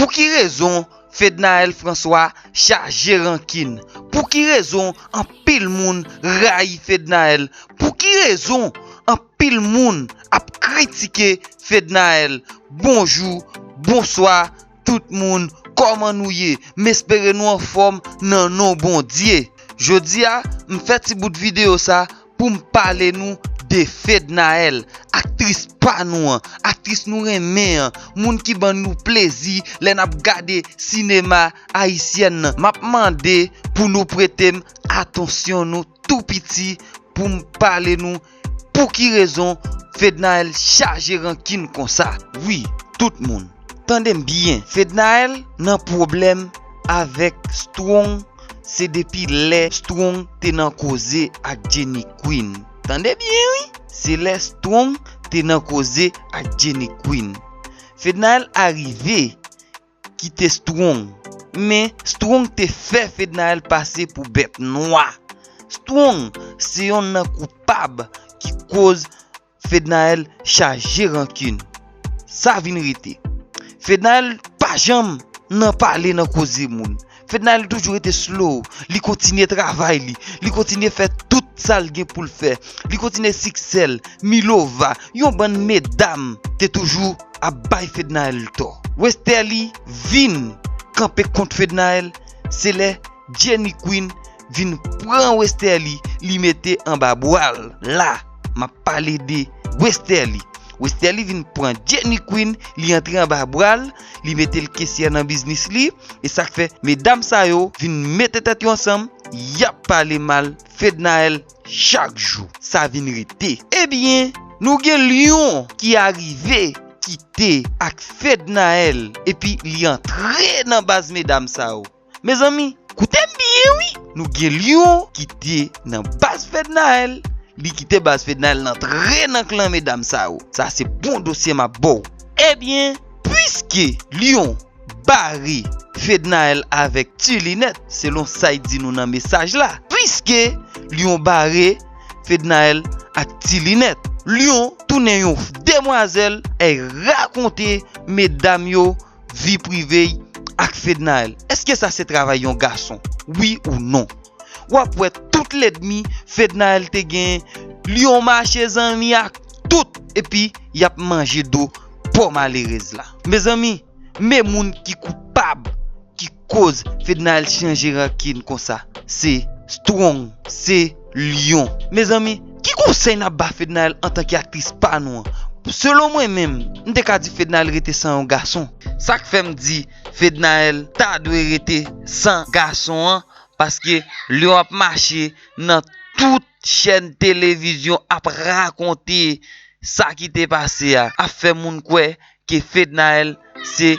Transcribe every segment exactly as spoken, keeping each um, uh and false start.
Pou ki rezon Fednaelle François chaje rankin? Pou ki rezon anpil moun rayi Fednaelle? Pou ki rezon anpil moun ap kritike Fednaelle? Bonjou, bonswa, tout moun, kòman nou ye? M espere nou anfòm nan non Bondye. Jodi a, m fè ti bout videyo sa pou m pale nou de Fednaelle, aktris pa nou an, aktris nou renmen an, moun ki ban nou plezi lè n ap gade sinema ayisyèn nan. M ap mande pou nou prete m atansyon nou tou piti pou m pale nou pou ki rezon Fednaelle chaje rankin konsa. Wi, tout moun, tande m byen. Fednaelle nan pwoblèm avèk Strong, se depi lè Strong te nan koze ak Jenny Queen. Tande byen, wi. Se lè Strong te nan koze ak Jenny Queen. Fednaelle arive kite Strong. Men Strong te fè Fednaelle pase pou bèt nwa. Strong se yonn nan koupab ki koz Fednaelle chaje rankin. Sa vin rete. Fednaelle pa janm nan pale nan koze moun. Fednaelle toujou rete slow. Li kontinye travay li. Li kontinye fè tout sa l gen pou l fè. Li kontinye siksè l. Milova, yon bann medam te toujou ap bay Fednaelle tò. Westerlie vin kanpe kont Fednaelle, se lè Jenny Queen vin pran Westerlie, li mete anba bra l. La, m ap pale de Westerlie. Westerlie vin pran Jenny Queen, li antre anba bra l, li mete l kesyè nan biznis li, e sa k fè medam sa yo vin mete tèt yo ansanm, y ap pale mal Fednaelle chak jou. Sa vin rete. Ebyen, nou gen Lyon ki arive kite ak Fednaelle, epi li antre nan baz medam sa yo. Mezanmi, koute m byen wi. Nou gen Lyon ki te nan baz Fednaelle, li kite baz Fednaelle, l antre nan klan medam sa yo. Sa se bon dosye m ap ba w. Ebyen, piske Lyon bare Fednaelle avèk Ti Linèt, selon sa y di nou nan mesaj la. Piske Lyon bare Fednaelle ak Ti Linèt, Lyon tounen yon demwazèl, e rakonte medam yo vi prive y ak Fednaelle. Èske sa se travay yon gason? Wi ou non? W ap wè tout lènmi Fednaelle te genyen, Lyon mache zanmi ak tout, epi y ap manje do pò malerèz la. Mezanmi, men moun ki koupab, ki koz Fednaelle chanje rankin konsa, se Strong, se Lyon. Mezanmi, ki konsèy n ap ba Fednaelle antanke aktris pa nou an? Selon mwen menm, m te ka di Fednaelle rete san yon gason. Sa k fè m di Fednaelle ta dwe rete san gason an, paske Lyon ap mache nan tout chèn televizyon ap rakonte sa ki te pase a, ap fè moun kwè ke Fednaelle se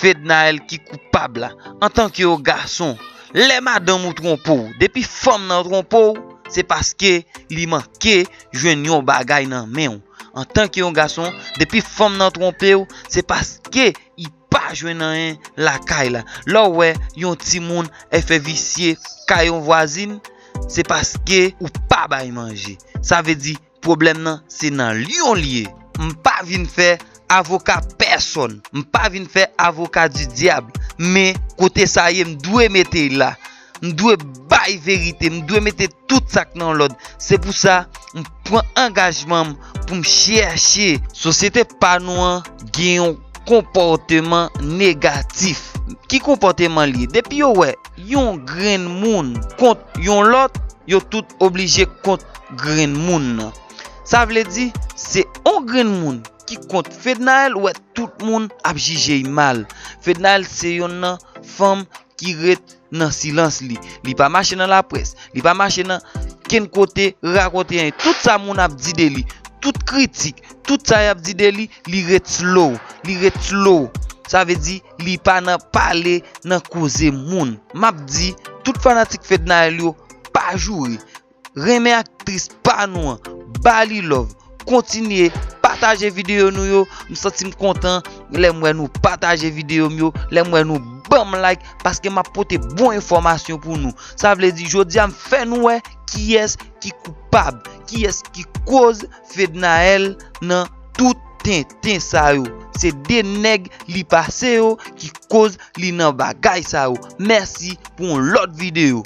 Fednaelle ki koupab la. Antanke yon gason, lè madanm ou twonpe w, depi fanm nan twonpe w, se paske li manke jwenn yon bagay nan men w. Antanke yon gason, depi fanm nan twonpe w, se paske li pa jwenn anyen lakay la. Lè w wè yon timoun al fè visye kay yon vwazin, se paske ou pa bay manje. Sa vle di, pwoblèm nan se nan Lyon l ye. M pa vin fè avoka pèsonn. M pa vin fè avoka di dyab. Men kote sa ye, m dwe mete l la. M dwe bay verite. M dwe mete tout sa k nan lòd. Se pou sa, m pran angajman m pou m chèche sosyete pa nou an gen yon konpòteman negatif. Ki konpòteman l ye? Depi yo wè yon grenn moun kont yon lòt, yo tout oblije kont grenn moun nan. Sa vle di, se yon grenn moun ki kont Fednaelle, wè tout moun ap jije y mal. Fednaelle se yonn nan fanm ki ret nan silans li. Li pa mache nan laprès, li pa mache nan kenn kote rakonte anyen. Tout sa moun ap di de li, tout kritik, tout sa y ap di de li, li ret slow, li ret slow. Sa vle di, li pa nan pale nan koze moun. M ap di, tout fanatik Fednaelle yo, pa joure. Renmen aktris pa nou an, ba li love, kontinye pataje videyo nou yo. M santi m kontan lè m wè nou pataje videyo m yo, lè m wè nou ban m like, paske m ap pote bon enfòmasyon pou nou. Sa vle di, jodi a m fè nou wè kiyès ki koupab, kiyès ki koz Fednaelle nan tout tenten sa yo. Se de nèg li pase yo ki koz li nan bagay sa yo. Mèsi pou yon lòt videyo.